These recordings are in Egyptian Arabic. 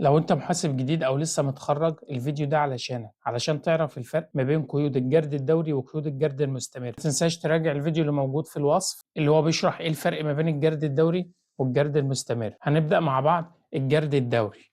لو انت محاسب جديد او لسه متخرج، الفيديو ده علشانك، علشان تعرف الفرق ما بين قيود الجرد الدوري وقيود الجرد المستمر. ما تنساش تراجع الفيديو اللي موجود في الوصف اللي هو بيشرح ايه الفرق ما بين الجرد الدوري والجرد المستمر. هنبدأ مع بعض الجرد الدوري.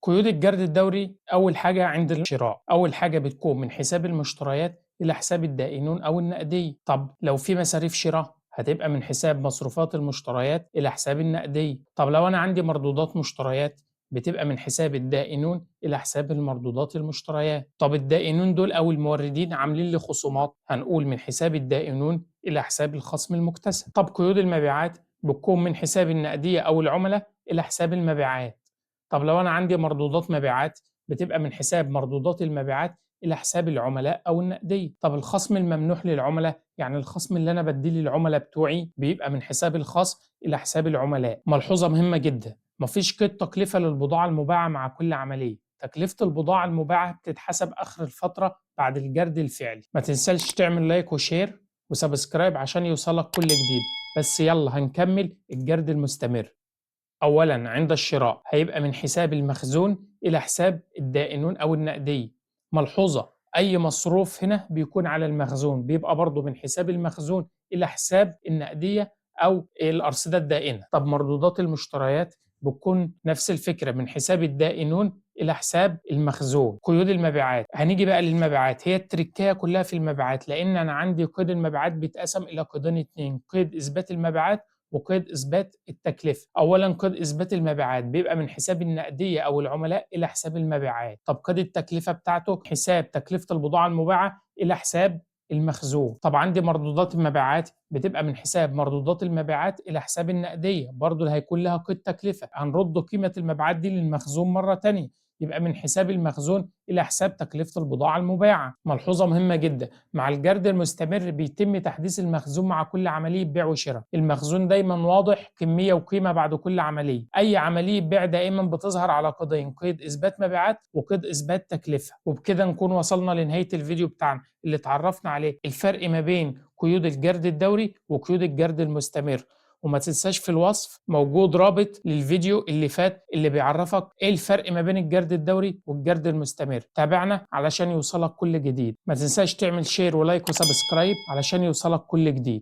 قيود الجرد الدوري اول حاجة عند الشراء، اول حاجة بتكون من حساب المشتريات الى حساب الدائنون او النقدية. طب لو في مصاريف شراء هتبقى من حساب مصروفات المشتريات الى حساب النقدية. طب لو انا عندي مردودات مشتريات بتبقى من حساب الدائنون الى حساب المردودات المشتريات. طب الدائنون دول او الموردين عاملين لي خصومات، هنقول من حساب الدائنون الى حساب الخصم المكتسب. طب قيود المبيعات بتكون من حساب النقدية او العملاء الى حساب المبيعات. طب لو انا عندي مردودات مبيعات بتبقى من حساب مردودات المبيعات الى حساب العملاء او النقدية. طب الخصم الممنوح للعملاء، يعني الخصم اللي انا بديه للعملاء بتوعي، بيبقى من حساب الخصم الى حساب العملاء. ملحوظة مهمة جدا، مفيش قيد تكلفة للبضاعة المباعة مع كل عملية. تكلفة البضاعة المباعة بتتحسب آخر الفترة بعد الجرد الفعلي. ما تنساش تعمل like و share و subscribe عشان يوصلك كل جديد. بس يلا هنكمل الجرد المستمر. أولا عند الشراء هيبقى من حساب المخزون إلى حساب الدائنون أو النقدية. ملحوظة، أي مصروف هنا بيكون على المخزون بيبقى برضو من حساب المخزون إلى حساب النقدية أو الأرصدة الدائنة. طب مردودات المشتريات بتكون نفس الفكرة، من حساب الدائنون إلى حساب المخزون. قيود المبيعات، هنيجي بقى للمبيعات، هي التركية كلها في المبيعات، لأن أنا عندي قيد المبيعات بيتقسم إلى قيدين اتنين، قيد إثبات المبيعات وقيد إثبات التكلفة. أولا قيد إثبات المبيعات بيبقى من حساب النقدية أو العملاء إلى حساب المبيعات. طب قيد التكلفة بتاعته حساب تكلفة البضاعة المباعة إلى حساب المخزون. طب عندي مردودات المبيعات بتبقى من حساب مردودات المبيعات إلى حساب النقدية، برضو هيكون لها قيد تكلفة، هنرد قيمة المبيعات دي للمخزون مرة تانية، يبقى من حساب المخزون إلى حساب تكلفة البضاعة المباعة. ملحوظة مهمة جدا، مع الجرد المستمر بيتم تحديث المخزون مع كل عملية بيع وشراء. المخزون دايما واضح كمية وقيمة بعد كل عملية. أي عملية بيع دائما بتظهر على قيدين، قيد إثبات مبيعات وقيد إثبات تكلفة. وبكده نكون وصلنا لنهاية الفيديو بتاعنا اللي اتعرفنا عليه الفرق ما بين قيود الجرد الدوري وقيود الجرد المستمر. وما تنساش في الوصف موجود رابط للفيديو اللي فات اللي بيعرفك ايه الفرق ما بين الجرد الدوري والجرد المستمر. تابعنا علشان يوصلك كل جديد. ما تنساش تعمل share و like و subscribe علشان يوصلك كل جديد.